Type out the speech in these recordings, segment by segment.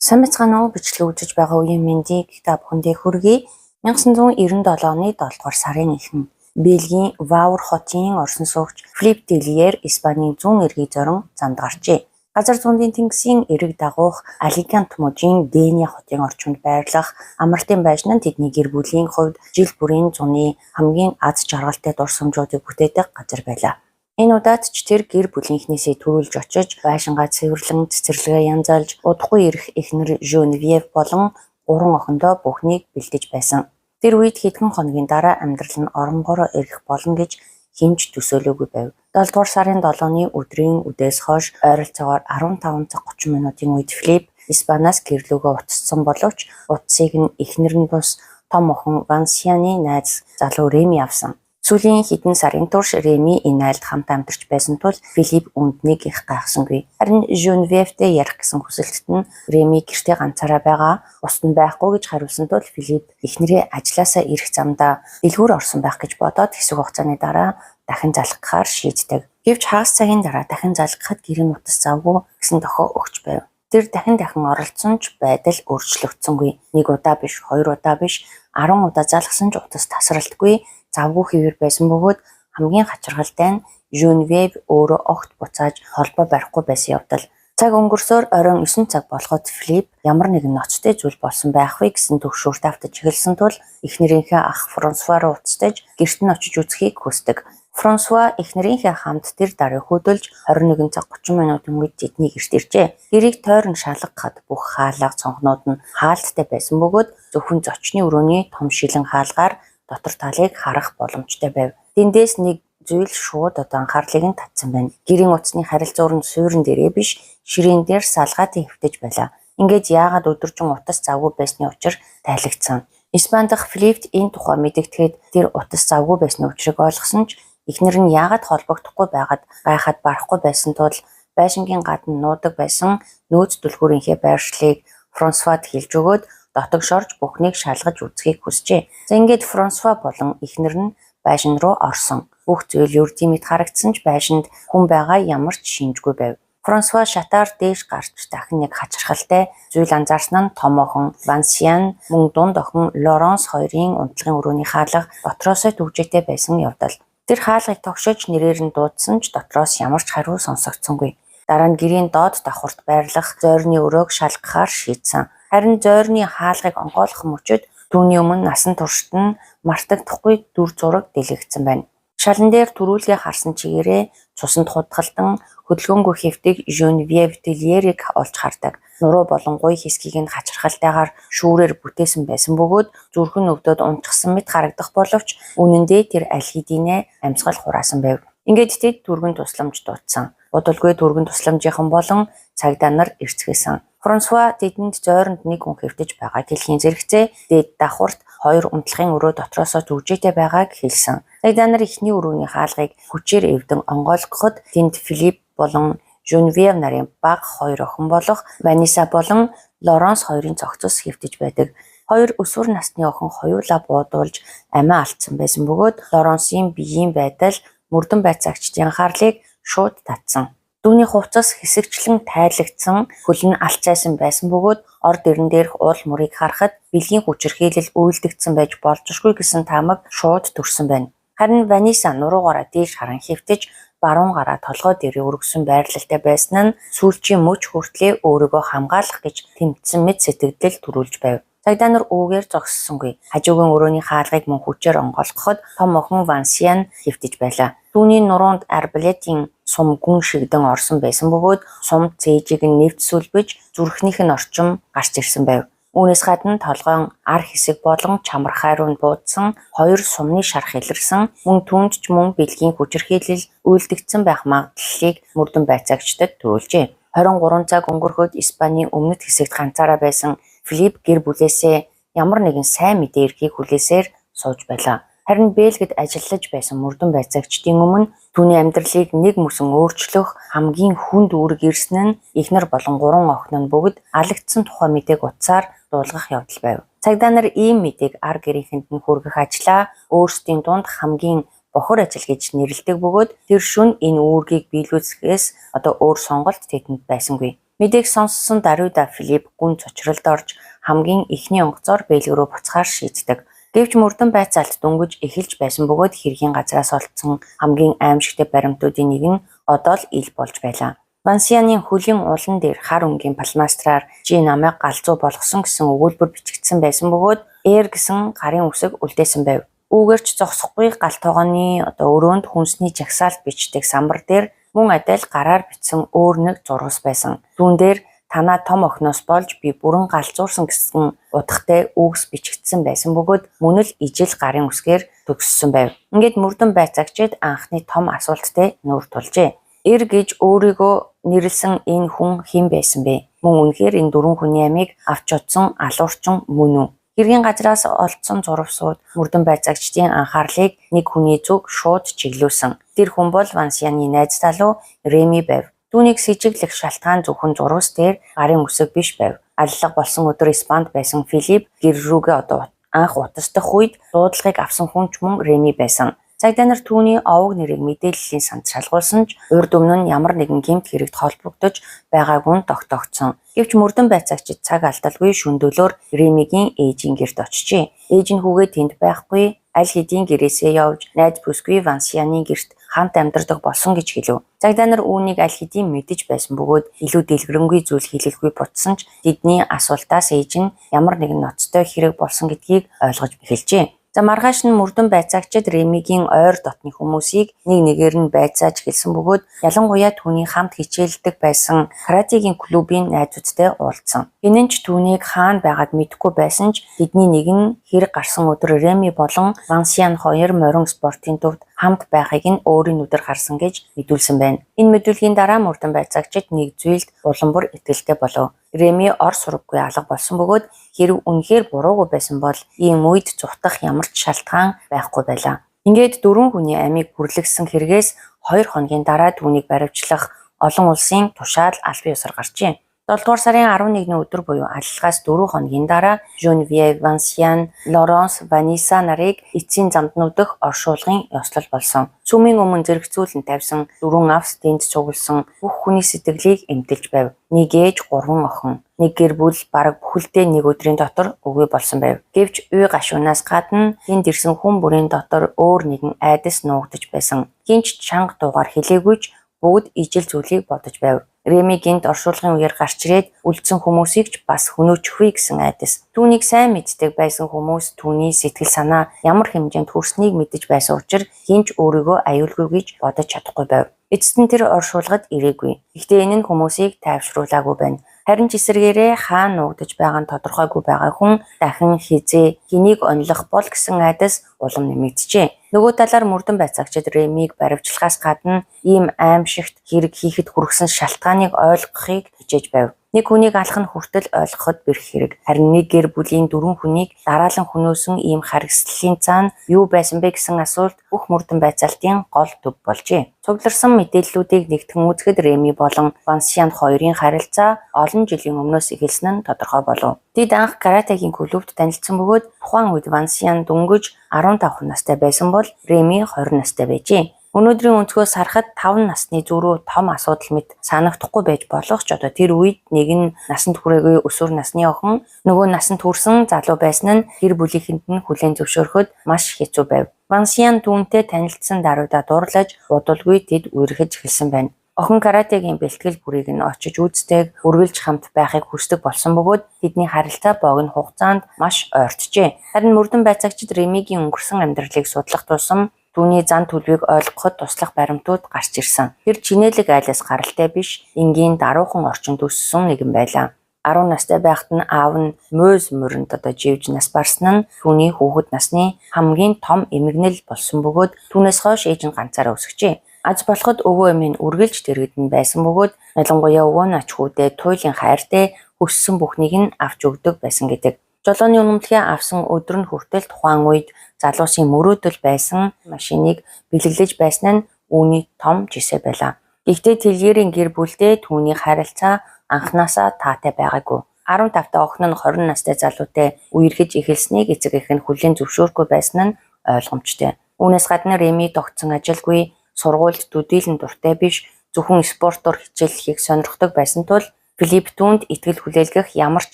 Сайн байцгаана уу? Бичлэг үзэж байгаа үеийн мэндийг та бүхэндээ хүргэе. 1997 оны 7 дугаар сарын эхэн Бельгийн Ваур хотын орсон суугч Филип Делиер Испанийн зүүн эргийг зорин замд гарчээ. Газар зүүндийн тэнгисийн эрэг дагуух Аликант мужийн Дения хотын орчимд байрлах амралтын байшин нь тэдний гэр бүлийн хувьд жил бүрийн зуны хамгийн аз жаргалтай дурсамжуудыг бүтээдэг газар байлаа. Энэ удаад ч тэр гэр бүлийнхнээсээ түрүүлж очиж, байшингаа цэвэрлэн, цэцэрлэгээ янзалж, удахгүй ирэх эхнэр Женевьев болон гурван охиндоо бүхнийг бэлдэж байсан. Тэр үед хэдхэн хоногийн дараа амьдрал нь оронгороо эргэх болно гэж хэн ч төсөөлөөгүй байв. 7 дугаар сарын 7-ны өдрийн үдээс хойш ойролцоогоор 15 цаг 30 минутын үед Филип Испаниас гэр лүүгээ утассан боловч утсыг нь эхнэр нь бус том охин Вансианы найз залуу Реми авсан. Сүүлийн хэдэн сарын турш Реми энэ айлд хамт амьдарч байсан тул Филип үүнд нэг их гайхсангүй. Харин Женевьевтэй ярих гэсэн хүсэлтэд нь Реми гэртээ ганцаараа байгаа, бусад нь байхгүй гэж хариулсан тул Филип эхнэрээ ажлаасаа ирэх замдаа дэлгүүр орсон байх гэж бодоод хэсэг хугацааны дараа дахин залгахаар шийддэг. Гэвч хагас цагийн дараа дахин залгахад гэрийн утас завгүй гэсэн дохио өгч байв. Тэр дахин дахин оролдсон ч байдал өөрчлөгдсөнгүй. Нэг удаа биш, хоёр удаа биш, 10 удаа залгасан ч утас тасралтгүй завгүй хэвээр байсан бөгөөд хамгийн хачирхалтай нь Женевьев өөрөө огт буцааж холбоо барихгүй байсан явдал. Цаг өнгөрсөөр оройн 9 цаг болоход Филип ямар нэгэн ноцтой зүйл болсон байх вэ гэсэн түгшүүрт автаж эхэлсэн тул эхнэрийнхээ ах Франсуа руу утастаж гэрт нь очиж үзэхийг хүсдэг. Франсуа эхнэрийнхээ хамт тэр даруй хөдөлж 21 цаг 30 минутын үед тэдний гэрт иржээ. Гэрийг тойрон шалгахад бүх хаалга цонхнууд нь хаалттай байсан бөгөөд зөвхөн зочны өрөөний том шилэн хаалгаар дотор талыг харах боломжтой байв. Тэндээс нэг зүйл шууд одоо анхаарлыг нь татсан байна. Гэрийн утасны харилцуур нь суурин дээрээ биш, ширээн дээр салгаатай хэвтэж байлаа. Ингээд яагаад өдөржин утас завгүй байсны учир тайлагдсан. Испани дахь Филипт энэ тухай мэдэгдэхэд тэр утас завгүй байсны учрыг ойлгосон ч эхнэр нь яагаад холбогдохгүй байгаад гайхаад барахгүй байсан тул байшингийн гадна нуудаг байсан нөөц түлхүүрийнхээ байршлыг Франсуад хэлж өгөөд дотогш орж бүхнийг шалгаж үзэхийг хүсжээ. За ингээд Франсуа болон эхнэр нь байшин руу орсон. Бүх зүйл ердийн мэт харагдсан ч байшинд хүн байгаа ямар ч шинжгүй байв. Франсуа шатаар дээш гарч дахин нэг хачирхалтай зүйл анзаарсан нь том охин Вансиан мөн дунд охин Лоренс хоёрын унтлагын өрөөний хаалга дотроосоо түгжээтэй байсан явдал. Тэр хаалгыг тогшиж нэрээр нь дуудсан ч дотроос ямар ч хариу сонсогдсонгүй. Дараа нь гэрийн доод давхарт байрлах зойрны өрөөг шалгахаар шийдсэн. Харин зойрны хаалгыг онгойлгох мөчид түүний өмнө насан туршид нь мартагдахгүй дүр зураг дэлгэгдсэн байна. Шалан дээр түрүүлгээ харсан чигээрээ цусанд хутгалдан хөдөлгөөнгүй хэвтэх Женевьев Телиерийг олж хардаг. Нуруу болон гуй хэсгийг нь хачирхалтайгаар шүүрээр бүтээсэн байсан бөгөөд зүрх нь өвдөд унчсан мэт харагдах боловч үнэн дээр тэр аль хэдийнэ амьсгал хураасан байв. Ингээд тэд түргэн тусламж дуудсан. Удалгүй түргэн тусламжийнхан болон цагдаа нар ирцгээсэн. Франсуа тэдэнд зойронд нэг хүн хэвтэж байгааг хэлэхийн зэрэгцээ дээд давхарт хоёр унтлагын өрөө дотроосоо түгжээтэй байгааг хэлсэн. Цагдаа нар эхний өрөөний хаалгыг хүчээр эвдэн онгойлгоход тэнд Филип болон Женевьев нарын бага хоёр охин болох Ваниса болон Лоренс хоёрын цогцос хэвтэж байдаг. Хоёр өсвөр насны охин хоёулаа буудуулж амиа алдсан байсан бөгөөд Лоренсийн биеийн байдал мөрдөн байцаагчдын анхаарлыг шууд татсан. Түүний хувцас хэсэгчлэн тайлагдсан, хөл нь алцайсан байсан бөгөөд орд ирэн дээрх уул мөрийг харахад бэлгийн хүчирхийлэл үйлдэгдсэн байж болзошгүй гэсэн таамаг шууд төрсөн байна. Харин Ваниса нуруугаараа дээш харан хэвтэж баруун гараа толгой дээрээ өргөсөн байрлалтай байсан нь сүүлчийн мөч хүртлээ өөрийгөө хамгаалах гэж тэмцсэн мэт сэтгэгдэл төрүүлж байв. Цагдаа нар үүгээр зогссонгүй. Хажуугийн өрөөний хаалгыг мөн хүчээр онгойлгоход том охин Вансиан хэвтэж байлаа. Түүний нуруунд арбалетийн сум гүн шигдэн орсон байсан бөгөөд сум цээжийг нь нэвт сүлбэж зүрхнийх нь орчим гарч ирсэн байв. Үүнээс гадна толгойн ар хэсэг болон чамархай руу буудсан хоёр сумны шарх илэрсэн, мөн түүнд ч мөн бэлгийн хүчирхийлэл үйлдэгдсэн байх магадлалыг мөрдөн байцаагчдад төрүүлжээ. 23 цаг өнгөрөхөд Испанийн өмнөд хэсэгт ганцаараа байсан Филип гэр бүлээсээ ямар нэгэн сайн мэдээ ирэхийг хүлээсээр сууж байлаа. Харин Бельгид ажиллаж байсан мөрдөн байцаагчдын өмнө түүний амьдралыг нэг мөсөн өөрчлөх хамгийн хүнд үүрэг ирсэн нь эхнэр болон гурван охин нь бүгд алагдсан тухай мэдээг утсаар дуулгах явдал байв. Цагдаа нар ийм мэдээг ар гэрийнхэнд нь хүргэх ажлаа өөрсдийн дунд хамгийн бохор ажил гэж нэрлэдэг бөгөөд тэр шөнө энэ үүргийг биелүүлэхээс одоо өөр сонголт тэдэнд байсангүй. Мэдээг сонссон даруйда Филипп гүн цочролд орж хамгийн эхний онгоцоор Бельги рүү буцахаар шийддэг. Гэвч мөрдөн байцаалт дөнгөж эхэлж байсан бөгөөд хэргийн газраас олдсон хамгийн аимшигтай баримтуудын нэг нь одоо л ил болж байлаа. Вансианы хөлийн улан дээр хар өнгийн пластмассаар "Чи намайг галзуу болгосон" гэсэн өгүүлбэр бичигдсэн байсан бөгөөд "Эр" гэсэн гарын үсэг үлдээсэн байв. Үүгээр ч зогсохгүй гал тогооны одоо өрөөнд хүнсний жагсаалт бичдэг самбар дээр мөн адил гараар бичсэн өөр нэг зурвас байсан. Түүн дээр "Танай том охиноос болж би бүрэн галзуурсан" гэсэн утгатай үгс бичигдсэн байсан бөгөөд мөн л ижил гарын үсгээр төгссөн байв. Ингээд мөрдөн байцаагчид анхны том асуулттай нүүр тулжээ. Эр гэж өөрийгөө нэрлэсэн энэ хүн хэн байсан бэ? Мөн үнэхээр энэ дөрвөн хүний амийг авч одсон алуурчин мөн үү? Хэргийн газраас олдсон зурвасууд мөрдөн байцаагчдын анхаарлыг нэг хүний зүг шууд чиглүүлсэн. Тэр хүн бол Вансианы найз залуу Реми байв. Түүнийг сэжиглэх шалтгаан зөвхөн зурвас дээр гарын үсэг биш байв. Аллага болсон өдөр Испанд байсан Филипп гэр рүүгээ одоо анх утасдах үед дуудлагыг авсан хүн ч мөн Реми байсан. Цагдаа нар түүний овог нэрийг мэдээллийн санд шалгуулсан ч урд өмнө нь ямар нэгэн гэмт хэрэгт холбогдож байгаагүй нь тогтоогдсон. Гэвч мөрдөн байцаагчид цаг алдалгүй шөнө дөлөөр Ремигийн ээжийн гэрт очжээ. Ээж нь хүүгээ тэнд байхгүй, аль хэдийн гэрээсээ явж найз бүсгүй Вансианы гэрт хамт амьдардаг болсон гэж хэлэв. Цагдаа нар үүнийг аль хэдийн мэдэж байсан бөгөөд илүү дэлгэрэнгүй зүйл хэлэлгүй буцсан ч тэдний асуултаас ээж нь ямар нэгэн ноцтой хэрэг болсон гэдгийг ойлгож эхэлжээ. За, маргааш нь мөрдөн байцаагчид Ремигийн ойр дотны хүмүүсийг нэг нэгээр нь байцааж эхэлсэн бөгөөд ялангуяа түүний хамт хичээллэдэг байсан каратегийн клубын найзуудтай уулзсан. Хэн нь ч түүнийг хаана байгааг мэдэхгүй байсан ч тэдний нэг нь хэрэг гарсан өдөр Реми болон Вансиан хоёр морин спортын төвд хамт байхыг нь өөрийн нүдээр харсан гэж мэдүүлсэн байна. Энэ мэдүүлгийн дараа мөрдөн байцаагчид нэг зүйлд улам бүр итгэлтэй болов. Реми ор сураггүй алга болсон бөгөөд хэрэв үнэхээр буруугүй байсан бол ийм үед зугтах ямар ч шалтгаан байхгүй байлаа. Ингээд дөрвөн хүний амийг бүрлэгсэн хэрэгээс 2 хоногийн дараа түүнийг баривчлах олон улсын тушаал албан ёсоор гарчээ. 7 дугаар сарын 11-ний өдөр буюу аллагаас 4 хоногийн дараа Женевьев Вансиан, Лоренс, Ваниса нарыг эцсийн замд нүдэх оршуулгын ёслол болсон. Сүмийн өмнө зэрэгцүүлэн тавьсан дөрвөн авс тэнд цугласан бүх хүний сэтгэлийг эмтэлж байв. Нэг ээж, гурван охин, нэг гэр бүл бараг бүхэлдээ нэг өдрийн дотор үгүй болсон байв. Гэвч уй гашуунаас гадна тэнд ирсэн хүн бүрийн дотор өөр нэгэн айдас нуугдаж байсан. Хэн ч чанга дуугаар хэлээгүй ч бүгд ижил зүйлийг бодож байв. Реми гэнэт оршуулгын үеэр гарч ирээд үлдсэн хүмүүсийг ч бас хөнөөчихвээ гэсэн айдас. Түүнийг сайн мэддэг байсан хүмүүс түүний сэтгэл санаа ямар хэмжээнд хүрснийг мэдэж байсан учир хэн ч өөрийгөө аюулгүй гэж бодож чадахгүй байв. Эцэст нь тэр оршуулгад ирээгүй. Гэхдээ энэ нь хүмүүсийг тайвшруулаагүй байна. Харин ч эсрэгээрээ хаана нуугдаж байгаа нь тодорхойгүй байгаа хүн дахин хэзээ хэнийг онилох бол гэсэн айдас улам нэмэгджээ. Нөгөө талаар мөрдөн байцаагчид Ремиг баривчлахаас гадна ийм аймшигт хэрэг хийхэд хүргэсэн шалтгааныг ойлгохыг хичээж байв. Нэг хүнийг алах нь хүртэл ойлгоход бэрх хэрэг. Харин нэг гэр бүлийн дөрвөн хүнийг дараалан хөнөөсөн ийм харгислалын цаана юу байсан бэ гэсэн асуулт бүх мөрдөн байцаалтын гол төв болжээ. Цугларсан мэдээллүүдийг нэгтгэн үзэхэд Реми болон Вансиан хоёрын харилцаа олон жилийн өмнөөс эхэлсэн нь тодорхой болов. Тэд анх каратегийн клубт танилцсан бөгөөд тухайн үед Вансиан дөнгөж 15 настай байсан бол Реми 20 настай байжээ. Өнөөдрийн өнцгөөс харахад 5 насны зөрүү том асуудал мэт санагдахгүй байж болох ч одоо тэр үед нэг нь насанд хүрээгүй өсвөр насны охин, нөгөө насанд хүрсэн залуу байсан нь гэр бүлийнхэнд нь хүлээн зөвшөөрөхөд маш хэцүү байв. Вансиан түүнтэй танилцсан даруйда дурлаж удалгүй тэд үерхэж эхэлсэн байна. Охин каратегийн бэлтгэл бүрийг нь очиж үздэг, үргэлж хамт байхыг хүсдэг болсон бөгөөд тэдний харилцаа богино хугацаанд маш ойртжээ. Харин мөрдөн байцаагчид Ремигийн өнгөрсөн амьдралыг судлах тусам түүний зан төлөвийг ойлгоход туслах баримтууд гарч ирсэн. Тэр чинээлэг айлаас гаралтай биш, энгийн даруухан орчинд өссөн нэгэн байлаа. 10 настай байхад нь аав нь муйс мөрөнд одоо живж нас барсан нь түүний хүүхэд насны хамгийн том эмгэнэл болсон бөгөөд түүнээс хойш ээж нь ганцаараа өсгөжээ. Аз болоход өвөө эмээ нь үргэлж дэргэд нь байсан бөгөөд ялангуяа өвөө нь ач хүүхдээ туйлын хайртай өссөн бүхнийг нь авч өгдөг байсан гэдэг. Жолооны үнэмлэхээ авсан өдөр нь хүртэл тухайн үед залуусын мөрөөдөл байсан машиныг бэлэглэж байсан нь үүний том жишээ байлаа. Гэхдээ Тэлгэрийн гэр бүлдээ түүний харилцаа анхнаасаа таатай байгаагүй. 15 та охин нь 20 настай залуутай үерхэж эхэлснийг эцэг эх нь хүлээн зөвшөөрөхгүй байсан нь ойлгомжтой. Үүнээс гадна Реми тогтсон ажилгүй, сургуульд төдийлөн дуртай биш, зөвхөн спортоор хичээллэхийг сонирхдог байсан тул Филипп түүнд итгэл хүлээлгэх ямар ч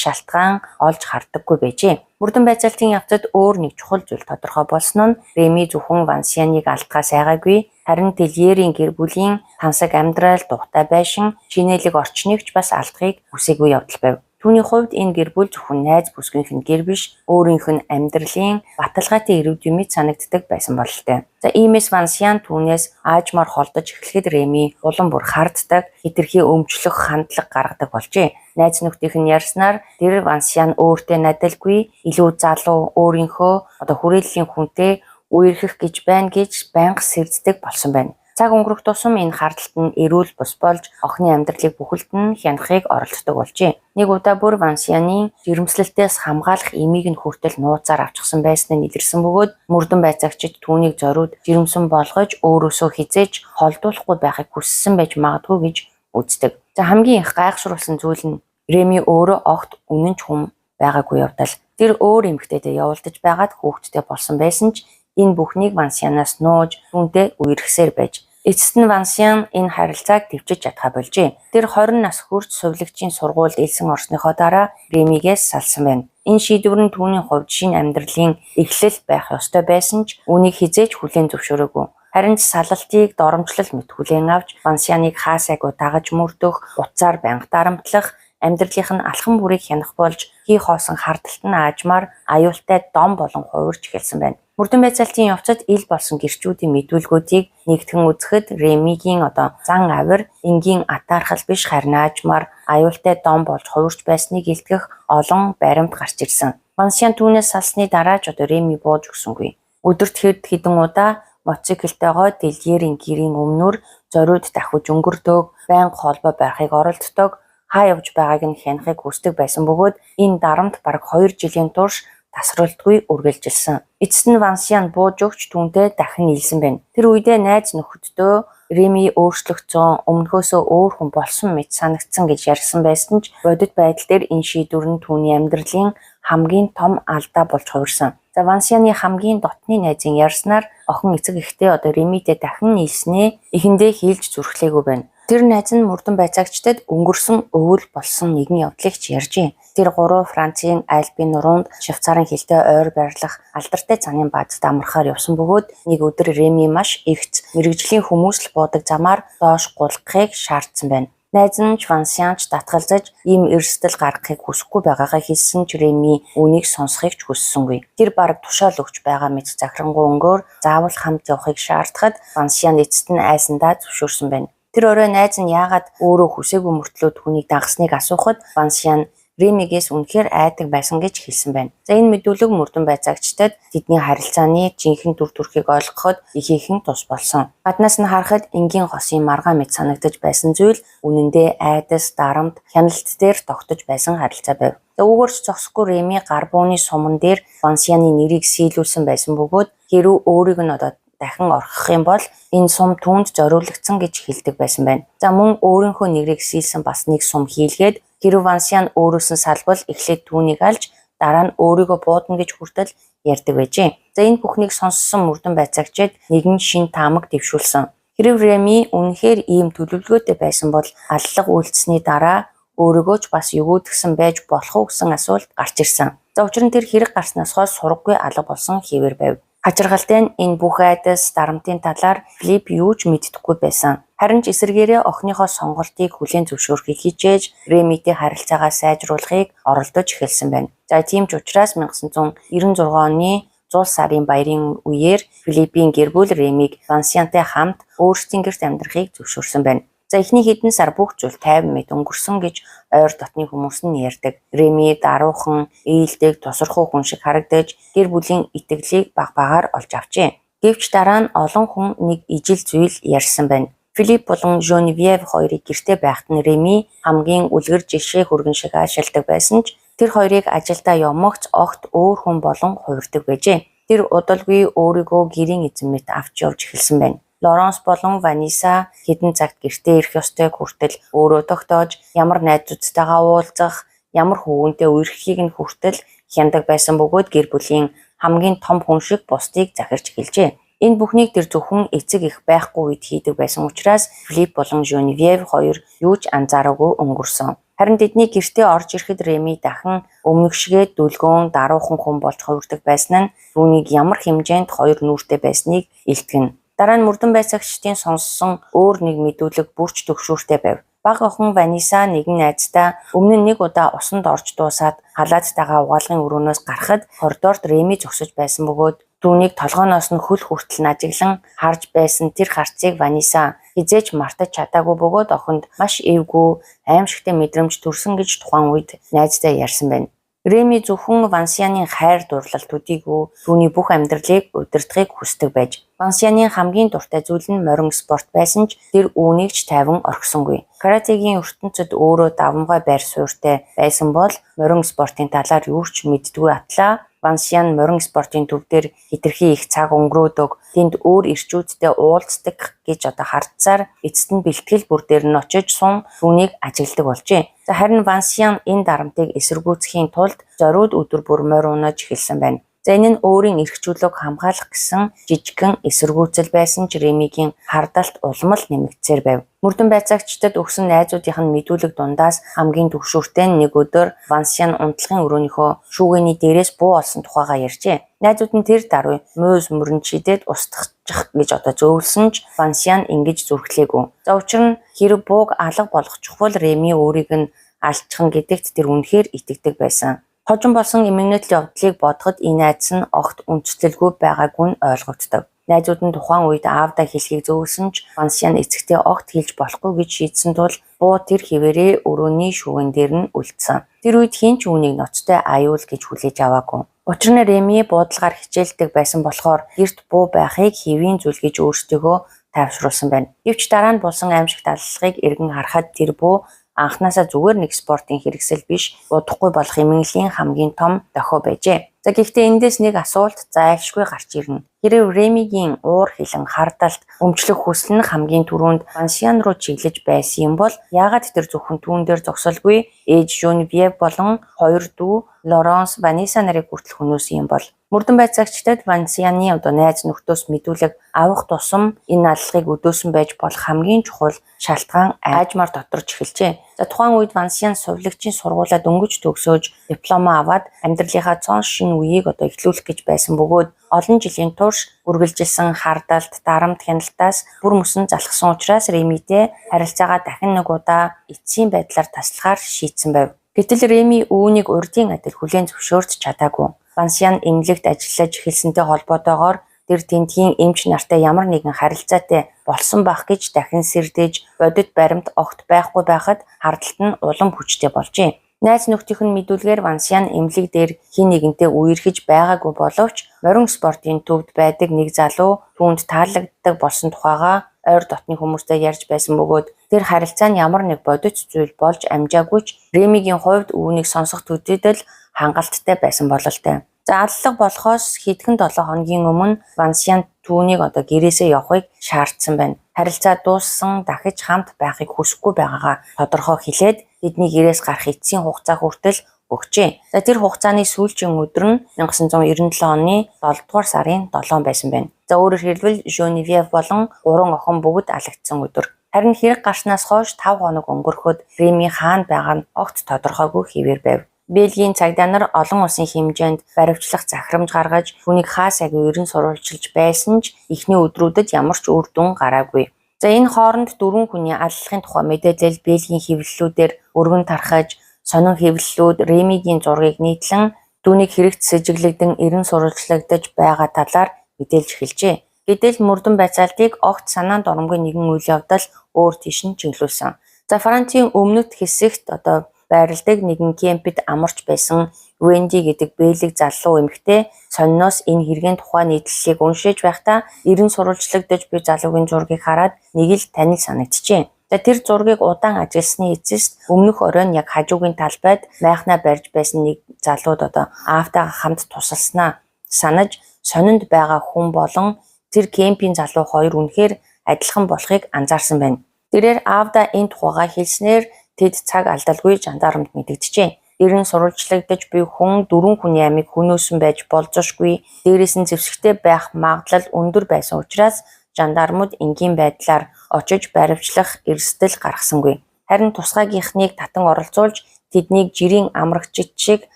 шалтгаан олж хардаггүй байжээ. Мөрдөн байцаалтын явцад өөр нэг чухал зүйл тодорхой болсон нь Реми зөвхөн Вансианыг алдахаас айгаагүй, харин Тельерийн гэр бүлийн тансаг амьдрал, тухтай байшин, шинэлэг орчныг ч бас алдахыг хүсээгүй явдал байв. Түүний хувьд энэ гэр бүл зөвхөн найз бүсгүйнх нь гэр биш, өөрийнх нь амьдралын баталгаатай ирээдүй мэт санагддаг байсан бололтой. За иймээс Вансиан түүнээс аажмаар холдож эхлэхэд Реми улам бүр харддаг, хэтэрхий өмчлөх хандлага гаргадаг болжээ. Найз нөхдийнх нь ярьснаар тэр Вансиан өөртөө надалгүй, илүү залуу, өөрийнхөө одоо хүрээллийн хүнтэй үерхэх гэж байна гэж байнга сэрддэг болсон байна. Цаг өнгөрөх тусам энэ хардалт нь эрүүл бус болж охины амьдралыг бүхэлд нь хянахыг оролддог болжээ. Нэг удаа бүр Вансианы жирэмслэлтээс хамгаалах эмийг нь хүртэл нууцаар авчихсан байсан нь илэрсэн бөгөөд мөрдөн байцаагчид түүнийг зориуд жирэмсэн болгож өөрөөсөө хэзээ ч холдуулахгүй байхыг хүссэн байж магадгүй гэж үздэг. За хамгийн их гайхшруулсан зүйл нь Реми өөрөө огт үнэн ч хүн байгаагүй явдал. Тэр өөр эмэгтэйтэй явуулдаж байгаад хүүхэдтэй болсон байсан ч энэ бүхнийг Вансианаас нууж түүнтэй үерхсээр байж. Эцэст нь Вансиан энэ харилцааг төвчж чадхаа болжээ. Тэр 20 нас хүрч сувилагчийн сургуульд элсэн орсныхоо дараа Ремигээс салсан байна. Энэ шийдвэр нь түүний хувьд шинэ амьдралын эхлэл байх ёстой байсан ч үүнийг хэзээ ч хүлээн зөвшөөрөөгүй. Харин ч салалтыг доромжлол мэт хүлээн авч Вансианыг хаасайгүй дагаж мөрдөх, утсаар байнга дарамтлах, амьдралынх нь алхам бүрийг хянах болж хий хоосон хардалт нь аажмаар аюултай дом болон хувирч эхэлсэн байна. Мөрдөн байцаалтын явцад ил болсон гэрчүүдийн мэдүүлгүүдийг нэгтгэн үзэхэд Ремигийн одоо зан авир энгийн атаархал биш харин аажмаар аюултай дом болж хувирч байсныг илтгэх олон баримт гарч ирсэн. Вансиан түүнээс салсны дараа ч одоо Реми бууж өгсөнгүй. Өдөрт хэд хэдэн удаа мотоциклтэйгоо Дэльерийн гэрийн өмнөр зориуд давхиж өнгөрдөг, байнга холбоо барихыг оролддог, хаа явж байгааг нь хянахыг хүсдэг байсан бөгөөд энэ дарамт бараг 2 жилийн турш тасралтгүй үргэлжилсэн. Эцэст нь Вансиан бууж өгч түүнтэй дахин нийлсэн байна. Тэр үедээ найз нөхөддөө Реми өөрчлөгдсөн, өмнөхөөсөө өөр хүн болсон мэт санагдсан гэж ярьсан байсан ч бодит байдал дээр энэ шийдвэр нь түүний амьдралын хамгийн том алдаа болж хувирсан. За Вансианы хамгийн дотны найзын ярьснаар охин эцэг эхтэй одоо Ремитэй дахин нийлснээ эхэндээ хэлж зүрхлээгүй байна. Тэр найз нь мөрдөн байцаагчдад өнгөрсөн өвөл болсон нэгэн явдлыг ч ярьжээ. Тэр гурав Францын Альпийн нуруунд Швейцарын хилтэй ойр байрлах алдартай цанын баазад амрахаар явсан бөгөөд нэг өдөр Реми маш эгц мэргэжлийн хүмүүс л буудаг замаар доош гулгахыг шаардсан байна. Найз нь ч Вансиан ч татгалзаж ийм эрсдэл гаргахыг хүсэхгүй байгаагаа хэлсэн ч Реми үүнийг сонсохыг ч хүссэнгүй. Тэр бараг тушаал өгч байгаа мэт захирангуй өнгөөр заавал хамт явахыг шаардахад Вансиан эцэст нь айсандаа зөвшөөрсөн байна. Тэр орой найз нь яагаад өөрөө хүсээгүй мөртлөө түүнийг дагасныг асуухад Вансиан Ремигээс үнэхээр айдаг байсан гэж хэлсэн байна. За энэ мэдүүлэг мөрдөн байцаагчдад тэдний харилцааны жинхэнэ дүр төрхийг ойлгоход ихээхэн тус болсон. Гаднаас нь харахад энгийн хосын маргаан мэт санагдаж байсан зүйл үнэндээ айдас, дарамт, хяналт дээр тогтож байсан харилцаа байв. За үүгээр ч зогсохгүй Реми гар бууны суман дээр Вансианы нэрийг сийлүүлсэн байсан бөгөөд хэрв өөрийг нь одоо дахин орхих юм бол энэ сум түүнд зориулагдсан гэж хэлдэг байсан байна. За мөн өөрийнхөө нэрийг сийлсэн бас нэг сум хийлгээд хэрв Вансиан өөрөөс нь салбал эхлээд түүнийг алж дараа нь өөрийгөө буудна гэж хүртэл ярьдаг байжээ. За энэ бүхнийг сонссон мөрдөн байцаагчид нэгэн шин таамаг дэвшүүлсэн. Хэрв Реми үнэхээр ийм төлөвлөгөөтэй байсан бол аллага үйлдсэний дараа өөрийгөө ч бас өгөөдгсөн байж болох уу гэсэн асуулт гарч ирсэн. За учир нь тэр хэрэг гарснаас хойш сураггүй алга болсон хэвээр байв. Хачиргалтай нь энэ бүх айдас дарамтын талаар Филипп юу ч мэддэхгүй байсан. Харин ч эсрэгээрээ охиныхоо сонголтыг хүлээн зөвшөөрөхийг хичээж Ремитэй харилцаагаа сайжруулахыг оролдож эхэлсэн байна. За тийм ч учраас 1996 оны зул сарын баярын үеэр Филиппийн гэр бүл Ремиг Вансиантай хамт өөрсдийн гэрт амьдрахыг зөвшөөрсөн байна. За эхний хэдэн сар бүх зүйл тайван мэт өнгөрсөн гэж ойр дотны хүмүүс нь ярьдаг. Реми даруухан, ээлдэг, тусархуу хүн шиг харагдаж гэр бүлийн итгэлийг баг багаар олж авчээ. Гэвч дараа нь олон хүн нэг ижил зүйл ярьсан байна. Филипп болон Женевьев хоёрыг гэрте байхад нь Реми хамгийн үлгэр жишээ хүргэн шиг аашилдаг байсан ч тэр хоёрыг ажилдаа явмагц огт өөр хүн болон хувирдаг байжээ. Тэр удалгүй өөрийгөө гэрийн эзэн мэт авч явж эхэлсэн байна. Лоренс болон Ваниса хэдэн цагт гэртээ ирэх ёстойг хүртэл өөрөө тогтоож, ямар найзуудтайгаа уулзах, ямар хөвгөнтэй үерхэхийг нь хүртэл хяндаг байсан бөгөөд гэр бүлийн хамгийн том хүн шиг бусдыг захирч эхэлжээ. Энэ бүхнийг тэр зөвхөн эцэг эх байхгүй үед хийдэг байсан учраас Филипп болон Женевьев хоёр юу ч анзаараагүй өнгөрсөн. Харин тэдний гэртээ орж ирэхэд Реми дахин өмнөх шигээ дүлгөөн даруухан хүн болж хувирдаг байсан нь түүнийг ямар хэмжээнд хоёр нүүртэй байсныг илтгэнэ. Дараа нь мөрдөн байцаагчдын сонссон өөр нэг мэдүүлэг бүрч төгшүүртэй байв. Бага охин Ваниса нэгэн найздаа өмнө нь нэг удаа усанд орж дуусаад халааттайгаа угаалгын өрөөнөөс гарахад коридорт Реми зогсож байсан бөгөөд түүнийг толгойноос нь хөл хүртэл нажиглан харж байсан тэр харцыг Ваниса хэзээ ч мартаж чадаагүй бөгөөд охинд маш эвгүй аймшигтай мэдрэмж төрсөн гэж тухайн үед найздаа ярьсан байна. Реми зөвхөн Вансяны хайр дурлал төдийгүй түүний бүх амьдралыг удирдахыг хүсдэг байж, Вансяны хамгийн дуртай зүйл нь морин спорт байсан ч тэр үүнийг ч тайван орхисонгүй. Каратегийн ертөнцөд өөрөө давамгай байр суурьтай байсан бол морин спортын талаар юу ч мэддэггүй атлаа Вансян морин спортын төв дээр хэтэрхий их цаг өнгөрөөдөг, тэнд өөр эрчүүдтэй уулздаг гэж одоо хардсаар эцэст нь бэлтгэл бүр дээр нь очиж сун түүнийг ажигладаг болжээ. За харин Вансян энэ дарамтыг эсэргүүцэхийн тулд зориуд өдөр бүр морь унаж эхэлсэн байна. За энэ нь өөрийн эрх чөлөөг хамгаалах гэсэн жижигхэн эсэргүүцэл байсан ч Ремигийн хардалт улам л нэмэгдсээр байв. Мөрдөн байцаагчдад өгсөн найзуудынх нь мэдүүлэг дундаас хамгийн түгшүүртэй нь нэг өдөр Вансян унтлагын өрөөнийхөө шүүгээний дээрээс буу олсон тухайгаа ярьжээ. Найзууд нь тэр даруй мууз мөрөнд шидээд устгах гэж одоо зөөвлсөн ч Вансян ингэж зүрхлээгүй. За учир нь хэрэг бууг алга болгочихвол Реми өөрийг нь алдчихна гэдэгт тэр үнэхээр итгэдэг байсан. Хожим болсон эмгэнэтл явдлыг бодоход энэ айдас нь огт үндэслэлгүй байгаагүй нь ойлгогддог. Найзууд нь тухайн үед аавдаа хэлхийг зөөвлөсөн ч Вансян эцэгтэй огт хэлж болохгүй гэж шийдсэн тул буу тэр хэвээрээ өрөөний шүүгэн дээр нь үлдсэн. Тэр үед хэн ч үүнийг ноцтой аюул гэж хүлээж аваагүй. Учир нь Реми буудалгаар хичээлдэг байсан болохоор гэрт буу байхыг хэвийн зүйл гэж өөрсдийгөө тайвшруулсан байна. Гэвч дараа нь болсон аймшигт аллахыг эргэн харахад тэр буу анхнаасаа зүгээр нэг спортын хэрэгсэл биш, удахгүй болох эмнэлгийн хамгийн том дохио байжээ. За гэхдээ эндээс нэг асуулт зайлшгүй гарч ирнэ. Хэрв Ремигийн уур хилэн хардалт өмчлөх хүсэл нь хамгийн түрүүнд Вансян руу чиглэж байсан юм бол яагаад тэр зөвхөн түүн дээр зогсолгүй ээж Жунвьев болон хоёр дүү Лоренс, Ваниса нарыг хүртэл хөнөөсөн юм бол? Мөрдөн байцаагчдад Вансяны одоо найз нөхдөөс мэдүүлэг авах тусам энэ аллагыг өдөөсөн байж болох хамгийн чухал шалтгаан аажмаар доторч эхэлжээ. За тухайн үед Вансян сувилагчийн сургуулиа дөнгөж төгсөөж дипломоо аваад амьдралынхаа цоон шинэ үеийг одоо эхлүүлэх гэж байсан бөгөөд олон жилийн турш үргэлжилсэн хардалт, дарамт, хяналтаас бүр мөсөн залхсан учраас Ремитэй харилцаагаа дахин нэг удаа эцсийн байдлаар таслахаар шийдсэн байв. Гэтэл Реми үүнийг урдын адил хүлээн зөвшөөрч чадаагүй. Вансян эмнэлэгт ажиллаж эхэлсэнтэй холбоотойгоор тэр тэндхийн эмч нартай ямар нэгэн харилцаатай болсон байх гэж дахин сэрдэж бодит баримт огт байхгүй байхад хардалт нь улам хүчтэй болжээ. Найз нөхдийнх нь мэдүүлгээр Вансян эмнэлэг дээр хэн нэгэнтэй үерхэж байгаагүй боловч морин спортын төвд байдаг нэг залуу түүнд таалагддаг болсон тухайгаа ойр дотны хүмүүстэй ярьж байсан бөгөөд тэр харилцаа нь ямар нэг бодит зүйл болж амжаагүй ч Ремигийн хувьд үүнийг сонсох төдийд л хангалттай байсан бололтой. За аллах болохоос хэдхэн 7 хоногийн өмнө Вансян түүнийг одоо гэрээсээ явахыг шаардсан байна. Харилцаа дууссан дахиж хамт байхыг хүсэхгүй байгаагаа тодорхой хэлээд тэдний гэрээс гарах эцсийн хугацаа хүртэл өгчээ. За тэр хугацааны сүүлчийн өдөр нь 1997 оны 7 дугаар сарын 7 байсан байна. За өөрөөр хэлбэл Жонивьев болон 3 охин бүгд алагдсан өдөр. Харин хэрэг гарснаас хойш 5 хоног өнгөрөхөд Реми хаана байгаа нь огт тодорхойгүй хэвээр байв. Бельгийн цагдаа нар олон улсын хэмжээнд баривчлах захирамж гаргаж түүнийг хаа сайгүй ерэн сурвалжилж байсан ч эхний өдрүүдэд ямар ч үр дүн гараагүй. За энэ хооронд 4 хүний аллахын тухай мэдээлэл Бельгийн хэвлэлүүдээр өргөн тархаж сонин хэвлэлүүд Ремигийн зургийг нийтлэн түүнийг хэрэгт сэжиглэгдэн эрен сурвалжлагдаж байгаа талаар мэдээлж эхэлжээ. Гэтэл мөрдөн байцаалтыг огт санаанд оромгүй нэгэн үйл явдал өөр тийш нь чиглүүлсэн. За Францын өмнөд хэсэгт одоо байрладаг нэгэн кемпэд амарч байсан Венди гэдэг бэлэг залуу эмэгтэй сониноос энэ хэргийн тухай нийтлэлийг уншиж байхдаа эрен сурвалжлагдаж буй залуугийн зургийг хараад нэг л танил санагджээ. За тэр зургийг удаан ажилласны эцэст өмнөх оройн яг хажуугийн талбайд майхнаа барьж байсан нэг залууд одоо аавтайгаа хамт тусалснаа санаж сонинд байгаа хүн болон тэр кемпийн залуу хоёр үнэхээр адилхан болохыг анзаарсан байна. Тэрээр аавдаа энэ тухайгаа хэлснээр тэд цаг алдалгүй жандармд мэдэгджээ. Эрен сурвалжлагдаж буй хүн 4 хүний амийг хөнөөсөн байж болзошгүй. Дээрээс нь зэвсэгтэй байх магадлал өндөр байсан учраас жандармууд энгийн байдлаар очиж баривчлах эрсдэл гаргасангүй. Харин тусгайгийнхныг татан оролцуулж тэднийг жирийн амрагчид шиг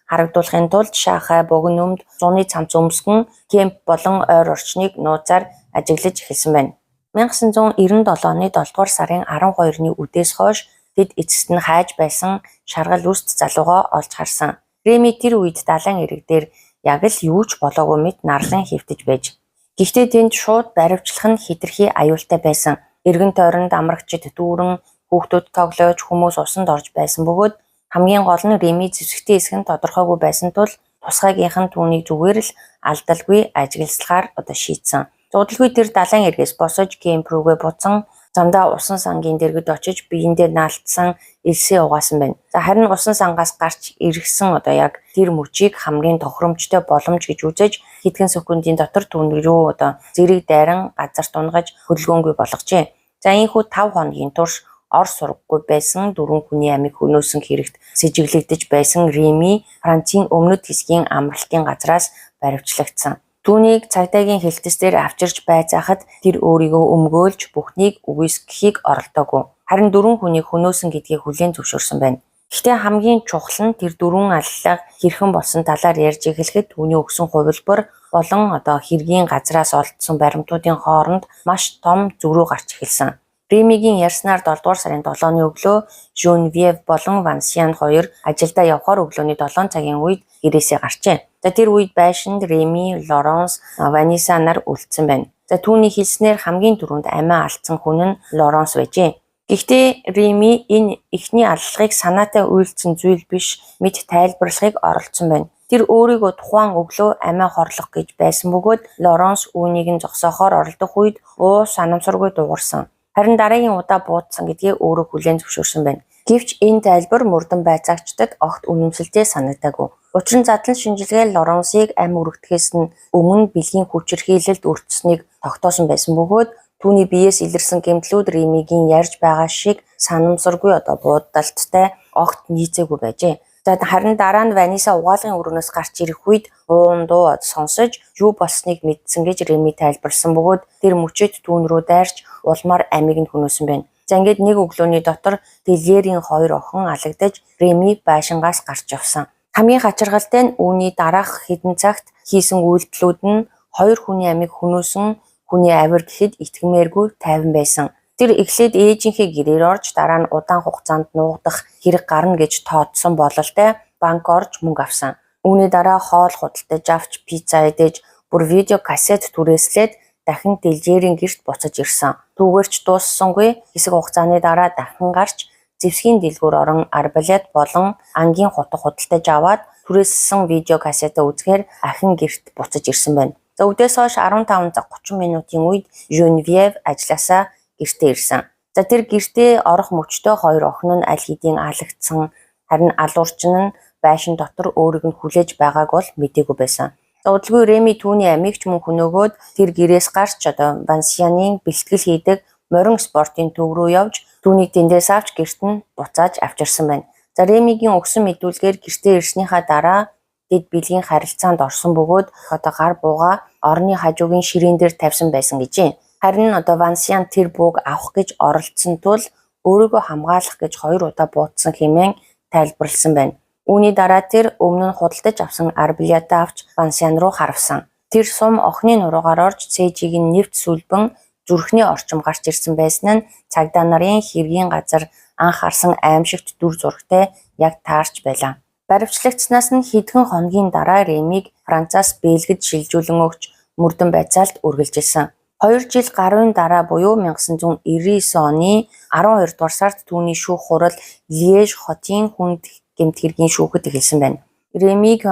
харагдуулахын тулд шаахай, богино өмд, зуны цамц өмсгөн кемп болон ойр орчныг нууцаар ажиглаж эхэлсэн байна. 1997 оны 7 дугаар сарын 12-ны үдээс хойш тэд эцэст нь хайж байсан шаргал үст залуугаа олж харсан. Реми тэр үед далайн эрэг дээр яг л юу ч болоогүй мэт нарлан хэвтэж байж. Гэхдээ тэнд шууд баривчлах нь хэтэрхий аюултай байсан. Эргэн тойронд амрагчид дүүрэн, хүүхдүүд тоглож, хүмүүс усанд орж байсан бөгөөд хамгийн гол нь Реми зэвсэгтэй хэсэг нь тодорхойгүй байсан тул тусгайгийнх нь түүнийг зүгээр л алдалгүй ажигласаар одоо шийдсэн. Зуудалгүй тэр далайн эргээс босож кемп рүүгээ буцан замдаа усан сангийн дэргэд очиж биендээ наалтсан элсээ угаасан байна. За харин усан сангаас гарч иргэсэн одоо яг тэр мөчийг хамгийн тохиромжтой боломж гэж үзэж хэдхэн секундын дотор түүн рүү одоо зэрэг дайран газарт унгаж хөдөлгөөнгүй болгожээ. За ийнхүү 5 хоногийн турш ор сургаггүй байсан дөрвөн хүний амийг хөнөөсөн хэрэгт сэжиглэгдэж байсан Реми Францын өмнөд хэсгийн амралтын газраас баривчлагдсан. Түүнийг цагдаагийн хэлтэс дээр авчирч байцаахад тэр өөрийгөө өмгөөлж бүхнийг үгүйсгэхийг оролдоогүй. Харин дөрвөн хүнийг хөнөөсөн гэдгийг хүлээн зөвшөөрсөн байна. Гэхдээ хамгийн чухал нь тэр дөрвөн аллага хэрхэн болсон талаар ярьж эхлэхэд түүний өгсөн хувилбар болон одоо хэргийн газраас олдсон баримтуудын хооронд маш том зөрүү гарч эхэлсэн. Ремигийн ярьснаар 7 дугаар сарын 7-ны өглөө Женевьев болон Вансиан хоёр ажилдаа явхаар өглөөний 7 цагийн үед гэрээсээ гарчээ. За тэр үед байшинд Реми, Лоренс, Ваниса нар үлдсэн байна. За түүний хэлснээр хамгийн түрүүнд амиа алдсан хүн нь Лоренс байжээ. Гэхдээ Реми энэ эхний аллагыг санаатай үйлдсэн зүйл биш мэт тайлбарлахыг оролдсон байна. Тэр өөрийгөө тухайн өглөө амиа хорлох гэж байсан бөгөөд Лоренс үүнийг нь зогсоохоор оролдох үед буу санамсаргүй дуугарсан. Харин дараагийн удаа буудсан гэдгээ өөрөө хүлээн зөвшөөрсөн байна. Гэвч энэ тайлбар мөрдөн байцаагчдад огт үнэмшилтэй санагдаагүй. Учир нь задлан шинжилгээ Лоренсыг амь өргөдөхөөс нь өмнө бэлгийн хүчирхийлэлд өртсөнийг тогтоосон байсан бөгөөд түүний биеэс илэрсэн гэмтлүүд Ремигийн ярьж байгаа шиг санамсаргүй одоо буудалттай огт нийцээгүй байжээ. За харин дараа нь Ваниса угаалгын өрөөнөөс гарч ирэх үед буун дуу сонсож юу болсныг мэдсэн гэж Реми тайлбарласан бөгөөд тэр мөчид түүн рүү дайрч улмаар амийг нь хөнөөсөн байна. За ингээд нэг өглөөний дотор Дэльерийн хоёр охин алагдаж Реми байшингаас гарч явсан. Хамгийн хачиргалтай нь үүний дараах хэдэн цагт хийсэн үйлдэлүүд нь хоёр хүний амийг хөнөөсөн хүний авир гэхэд итгэмээргүй тайван байсан. Тэр эхлээд ээжийнхээ гэрээр орж дараа нь удаан хугацаанд нуугдах хэрэг гарна гэж тооцсон бололтой банк орж мөнгө авсан. Үүний дараа хоол худалдаж авч пицца идэж бүр видео кассет түрээслээд дахин Дэльерийн гэрт буцаж ирсэн. Түүгээр ч дууссангүй хэсэг хугацааны дараа дахин гарч зэвсгийн дэлгүүр орон арбалет болон ангийн хутга худалдаж аваад түрээссэн видео кассетаа үзэхээр ахин гэрт буцаж ирсэн байна. За үдээс хойш 15 цаг 30 минутын үед Женевьев ажилласаа гэртээ ирсэн. За тэр гэртээ орох мөчтөө хоёр охин нь аль хэдийн алагдсан, харин алуурчин нь байшин дотор өөрийг нь хүлээж байгааг бол мдээгүй байсан. За удалгүй Реми түүний амийг ч мөн хөнөөгөөд тэр гэрээс гарч одоо Вансианы бэлтгэл хийдэг морин спортын төв рүү явж түүнийг тэндээс авч гэрт нь буцааж авчирсан байна. За Ремигийн өгсөн мэдүүлгээр гэртээ ирснийхаа дараа тэд бэлгийн харилцаанд орсон бөгөөд одоо гар буугаа орны хажуугийн ширээн дээр тавьсан байсан гэжээ. Харин одоо Вансиан тэр бууг авах гэж оролдсон тул өөрийгөө хамгаалах гэж хоёр удаа буудсан хэмээн тайлбарласан байна. Үүний дараа тэр өмнө нь худалдаж авсан арбалетаа авч Вансиан руу харвасан. Тэр сум охины нуруугаар орж цээжийг нь нэвт сүлбэн зүрхний орчим гарч ирсэн байсан нь цагдаа нарын хэргийн газар анх харсан аимшигт дүр зурагтай яг таарч байлаа. Баривчлагдсанаас нь хэдхэн хоногийн дараа Ремиг Францаас Бельгид шилжүүлэн өгч мөрдөн байцаалт үргэлжилсэн. 2 жил гаруйн дараа буюу 1999 оны 12 дугаар сард түүний шүүх хурал Лиеж хотын хүнд гэмт хэргийн шүүхэд эхэлсэн байна. Ремиг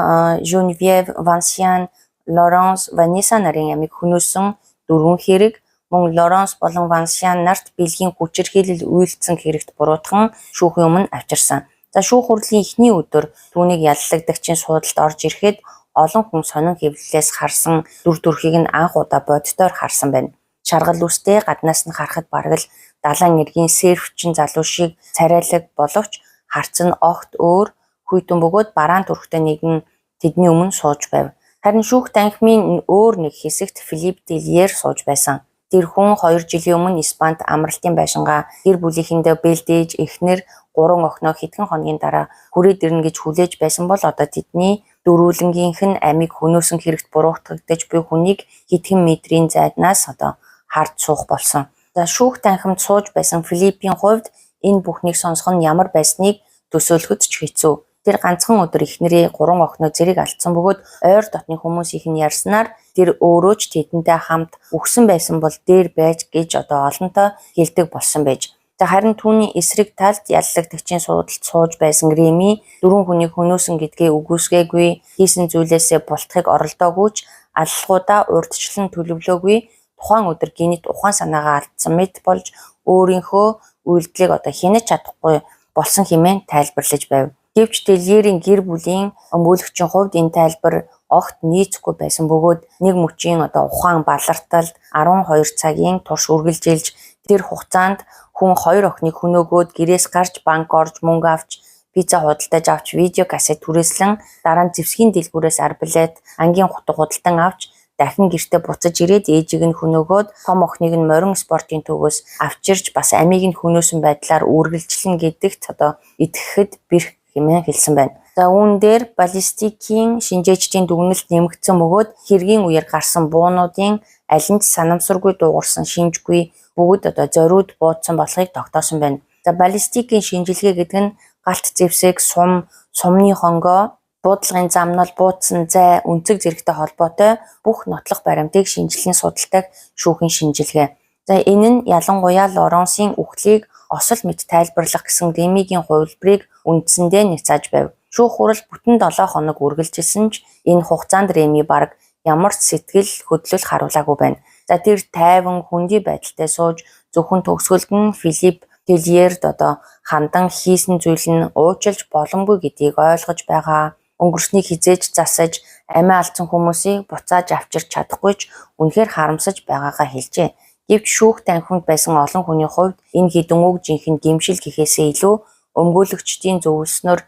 Женевьев, Вансиан, Лоренс, Ваниса нарын амийг хөнөөсөн дөрвөн хэрэг мөн Лоренс болон Вансиан нарт бэлгийн хүчирхийлэл үйлдсэн хэрэгт буруутган шүүхийн өмнө авчирсан. За шүүх хурлын эхний өдөр түүнийг яллагдагчийн суудалд орж ирэхэд олон хүн сонин хэвлэлээс харсан дүр төрхийг нь анх удаа бодитоор харсан байна. Шаргал үстэй гаднаас нь харахад бараг л далайн эргийн серфчин залуу шиг царайлаг боловч харц нь огт өөр хүйтэн бөгөөд бараан төрхтэй нэгэн тэдний өмнө сууж байв. Харин шүүх танхимын өөр нэг хэсэгт Филипп Дэльер сууж байсан. Тэр хүн 2 жилийн өмнө Испанид амралтын байшингаа гэр бүлийнхэндээ бэлдээж эхнэр 3 охиноо хэдхэн хоногийн дараа хүрээд ирнэ гэж хүлээж байсан бол одоо тэдний дөрвөлнгийнх нь амийг хөнөөсөн хэрэгт буруутгагдаж буй хүнийг хэдхэн метрийн зайднаас одоо харж суух болсон. За, шүүх танхимд сууж байсан Филиппийн хувьд энэ бүхнийг сонсох нь ямар байсныг төсөөлөхөд ч хэцүү. Тэр ганцхан өдөр эхнэрээ, 3 охиноо зэрэг алдсан бөгөөд ойр дотны хүмүүсийнх нь ярьснаар тэр өөрөө ч тэдэнтэй хамт үхсэн байсан бол дээр байж гэж одоо олонтоо хэлдэг болсон байж. За, харин түүний эсрэг талд яллагдагчийн суудалд сууж байсан Реми дөрвөн хүнийг хөнөөсөн гэдгээ үгүйсгээгүй, хийсэн зүйлээсээ бултахыг оролдоогүй ч аллахуудаа урьдчилан төлөвлөөгүй, тухайн өдөр гэнэт ухаан санаагаа алдсан мэт болж өөрийнхөө үйлдэлийг одоо хянаж чадахгүй болсон хэмээн тайлбарлаж байв. Гэвч Дэльерийн гэр бүлийн өмгөөлөгчийн хувьд энэ тайлбар огт нийцэхгүй байсан бөгөөд нэг мөчийн одоо ухаан баларталд 12 цагийн турш үргэлжилж, тэр хугацаанд хүн хоёр охиныг хөнөөгөөд гэрээс гарч, банк орж мөнгө авч, пицца худалдаж авч, видео кассет түрээслэн, дараа нь зэвсгийн дэлгүүрээс арбалет, ангийн хутга худалдан авч, дахин гэртээ буцаж ирээд ээжийг нь хөнөөгөөд, том охиныг нь морин спортын төвөөс авчирч, бас амийг нь хөнөөсөн байдлаар үргэлжлэн гэдэгт одоо итгэхэд бэрх хэмээн хэлсэн байна. За, үүн дээр баллистикийн шинжээчдийн дүгнэлт нэмэгдсэн бөгөөд хэргийн үеэр гарсан буунуудын аль нь ч санамсаргүй дуугарсан шинжгүй бүгд одоо зориуд буудсан болохыг тогтоосон байна. За, баллистикийн шинжилгээ гэдэг нь галт зэвсэг, сум, сумны хонгоо, буудлагын замнал, буудсан зай, өнцөг зэрэгтэй холбоотой бүх нотлох баримтыг шинжилэн судалдаг шүүхийн шинжилгээ. За, энэ нь ялангуяа Лоренсийн үхлийг осол мэт тайлбарлах гэсэн Ремигийн хувилбарыг үндсэндээ няцааж байв. Шүүх хурал бүтэн 7 хоног үргэлжилсэн ч энэ хугацаанд Реми бараг ямар ч сэтгэл хөдлөл харуулаагүй байна. За, тэр тайван хүндий байдалтай сууж зөвхөн төгсгөлд нь Филипп Тельерд одоо хандан хийсэн зүйл нь уучлж боломгүй гэдгийг ойлгож байгаа. Өнгөрснийг хэзээ ч засаж, амиа алдсан хүмүүсийг буцааж авчирч чадахгүй ч үнэхээр харамсаж байгаагаа хэлжээ. Гэвч шүүх танхимд байсан олон хүний хувьд энэ хэдэн үг жинхэнэ гэмшил гэхээсээ илүү өмгөөлөгчдийн зөвлөснөөр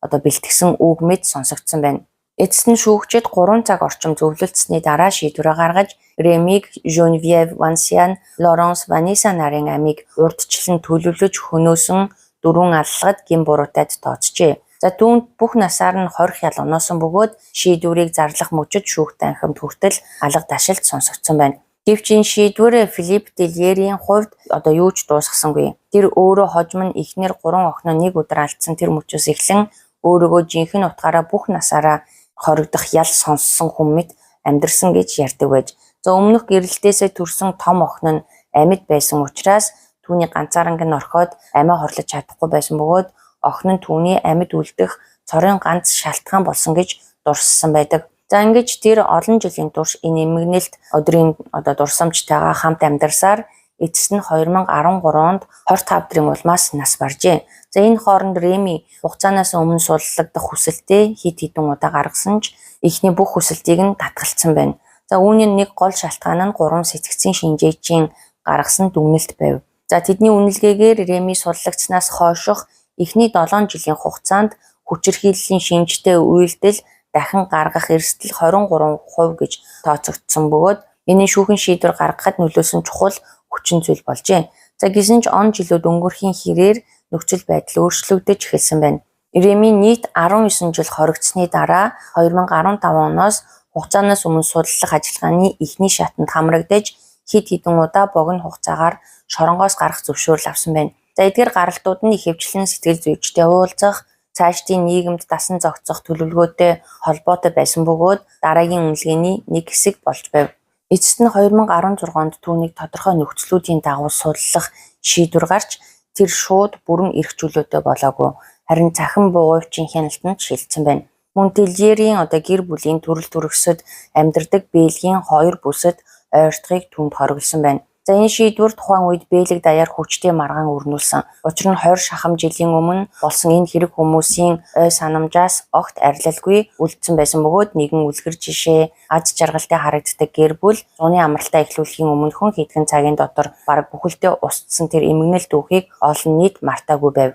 одоо бэлтгэсэн үг мэт сонсогдсон байна. Эцэст нь шүүгчид 3 цаг орчим зөвлөлдсөний дараа шийдвэрээ гаргаж Ремиг, Женевьев Вансиан, Лоренс Ванесса нарын амийг урьдчилан төлөвлөж хөнөөсөн дөрвөн аллагад гэм буруутайд тооцжээ. За, түүнд бүх насаар нь хорих ял оноосон бөгөөд шийдвэрийг зарлах мөчид шүүх танхимд хүртэл алга дашилт сонсогдсон байна. Гэвч энэ шийдвэр Филипп Дэльерийн хувьд одоо юу ч дуусгасангүй. Тэр өөрөө хожим нь эхнэр, гурван охиноо нэг өдөр алдсан тэр мөчөөс эхлэн өөрийгөө жинхэнэ утгаараа бүх насаараа хоригдох ял сонссон хүн мэт амьдарсан гэж ярьдаг байж. За, өмнөх гэрэлтээсээ төрсэн том охин нь амьд байсан учраас түүний ганцааранг нь орхиод амиа хорлож чадахгүй байсан бөгөөд охин нь түүний амьд үлдэх цорын ганц шалтгаан болсон гэж дурссан байдаг. За, ингэж тэр олон жилийн турш энэ эмгэнэлт өдрийн одоо дурсамжтайгаа хамт амьдарсаар эцэст нь 2013 онд 25 өдрийн улмаас нас баржээ. За, энэ хооронд Реми хугацаанаас өмнө суллагдах хүсэлтээ хэд хэдэн удаа гаргасан ч эхний бүх хүсэлтийг нь татгалцсан байна. За, үүний нэг гол шалтгаан нь гурван сэтгцийн шинжээчийн гаргасан дүгнэлт байв. За, тэдний үнэлгээгээр Реми суллагдсанаас хойших эхний 7 жилийн хугацаанд хүчирхийллийн шинжтэй үйлдэл дахин гаргах эрсдэл 23% гэж тооцогдсон бөгөөд энэ нь шүүхийн шийдвэр гаргахад нөлөөлсөн чухал хүчин зүйл болжээ. За, гэсэн ч он жилүүд өнгөрөхийн хэрээр нөхцөл байдал өөрчлөгдөж эхэлсэн байна. Реми нийт 19 жил хоригдсны дараа 2015 оноос хугацаанаас өмнө судаллах ажиллагааны эхний шатанд хамрагдаж хэд хэдэн удаа богино хугацаагаар шоронгоос гарах зөвшөөрөл авсан байна. За, эдгээр гаралтууд нь ихэвчлэн сэтгэл зүйчтэй уулзах, цаашдын нийгэмд дасан зохицох төлөвлөгөөтэй холбоотой байсан бөгөөд дараагийн үнэлгээний нэг хэсэг болж байв. Эцэст нь 2016 онд түүнийг тодорхой нөхцлүүдийн дагуу судаллах шийдвэр гарч тэр шууд бүрэн эрх чөлөөтэй болоогүй. Харин цахим буугуйвчин хяналтанд шилжсэн байна. Мөн Тельерийн одоо гэр бүлийн төрөл төрөсөд амьдардаг Бельгийн хоёр бүсэд ойртохыг түүнд хориглосон байна. За, энэ шийдвэр тухайн үед Бельги даяар хүчтэй маргаан өрнүүлсэн. Учир нь 20 шахам жилийн өмнө болсон энэ хэрэг хүмүүсийн ой санамжаас огт арилалгүй үлдсэн байсан бөгөөд нэгэн үлгэр жишээ, аз жаргалтай харагддаг гэр бүл зуны амралтаа эхлүүлэхийн өмнөхөн хэдхэн цагийн дотор бараг бүхэлдээ устсан тэр эмгэнэл түүхийг олон нийт мартаагүй байв.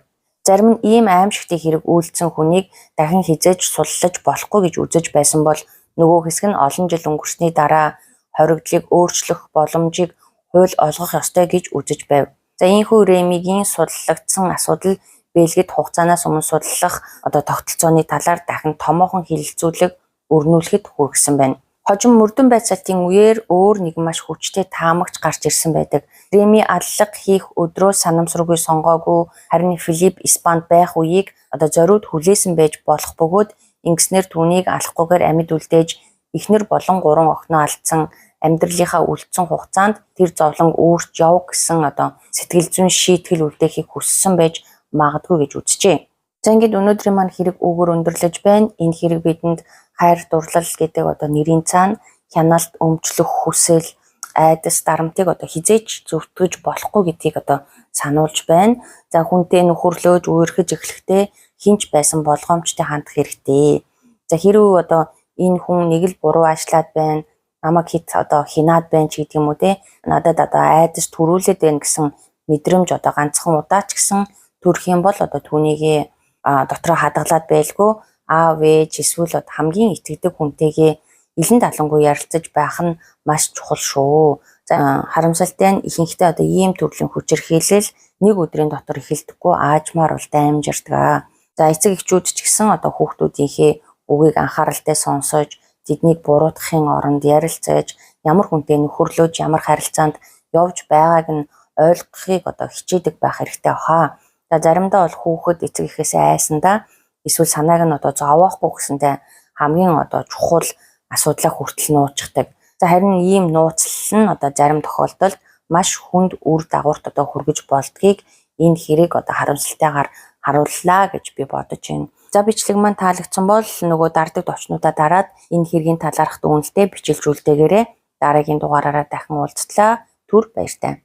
Зарим нь ийм аймшигтай хэрэг үйлдсэн хүнийг дахин хэзээ ч суллаж болохгүй гэж үзэж байсан бол нөгөө хэсэг нь олон жил өнгөрсний дараа хоригдлыг өөрчлөх боломжийг хууль олгох ёстой гэж үзэж байв. За ийнхүү Ремигийн судаллагдсан асуудал Бельгид хугацаанаас өмнө судаллах одоо тогтолцооны талаар дахин томоохон хэлэлцүүлэг өрнүүлэхэд хүргэсэн байна. Хожим мөрдөн байцаалтын үеэр өөр нэгэн маш хүчтэй таамагч гарч ирсэн байдаг. Реми аллага хийх өдрөө санамсаргүй сонгоогүй, харин Филипп Испанд байх үеийг одоо зориуд хүлээсэн байж болох бөгөөд ингэснээр түүнийг алахгүйгээр амьд үлдээж эхнэр болон 3 охиноо алдсан амьдралынхаа үлдсэн хугацаанд тэр зовлон үүрч яв гэсэн одоо сэтгэл зүйн шийтгэл үлдээхийг хүссэн байж магадгүй гэж үзжээ. За ингээд өнөөдрийн маань хэрэг үүгээр өндөрлөж байна. Энэ хэрэг бидэнд хайр дурлал гэдэг одоо нэрийн цаана хяналт, өмчлөх хүсэл, айдас, дарамтыг одоо хэзээ ч зөвтгөж болохгүй гэдгийг одоо сануулж байна. За хүнтэй нөхөрлөөж, үерхэж эхлэхдээ хэн ч байсан болгоомжтой хандах хэрэгтэй. За хэрвээ одоо энэ хүн нэг л буруу аашлаад байна, намайг хэт одоо хянаад байна ч гэдэг юм уу те. Надад одоо айдас төрүүлээд байна гэсэн мэдрэмж одоо ганцхан удаа ч гэсэн төрөх юм бол одоо түүнийг дотроо хадгалаад байлгүй аав ээж эсвэл одоо хамгийн итгэдэг хүнтэйгээ илэн далангүй ярилцаж байх нь маш чухал шүү. За харамсалтай нь ихэнхдээ одоо ийм төрлийн хүчирхийлэл нэг өдрийн дотор эхэлдэггүй, аажмаар бол даймжирдаг. За эцэг эхчүүд ч гэсэн одоо хүүхдүүдийнхээ үгийг анхааралтай сонсож, тэднийг буруутгахын оронд ярилцаж, ямар хүнтэй нөхөрлөж, ямар харилцаанд явж байгааг нь ойлгохыг одоо хичээдэг байх хэрэгтэй баха. За заримдаа бол хүүхэд эцэг эхээсээ айсандаа эсвэл санааг нь одоо зовоохгүй гэсэнтэй хамгийн одоо чухал асуудлаа хүртэл нуучдаг. За харин ийм нууцлал нь одоо зарим тохиолдолд маш хүнд үр дагаварт одоо хүргэж болдгийг энэ хэрэг одоо харамсалтайгаар харууллаа гэж би бодож байна. За бичлэг маань таалагдсан бол нөгөө дардаг товчнуудаа дараад энэ хэргийн талаарх дүгнэлтээ бичилж үлдээгээрэй. Дараагийн дугаараараа дахин уулзтлаа. Түр баяртай.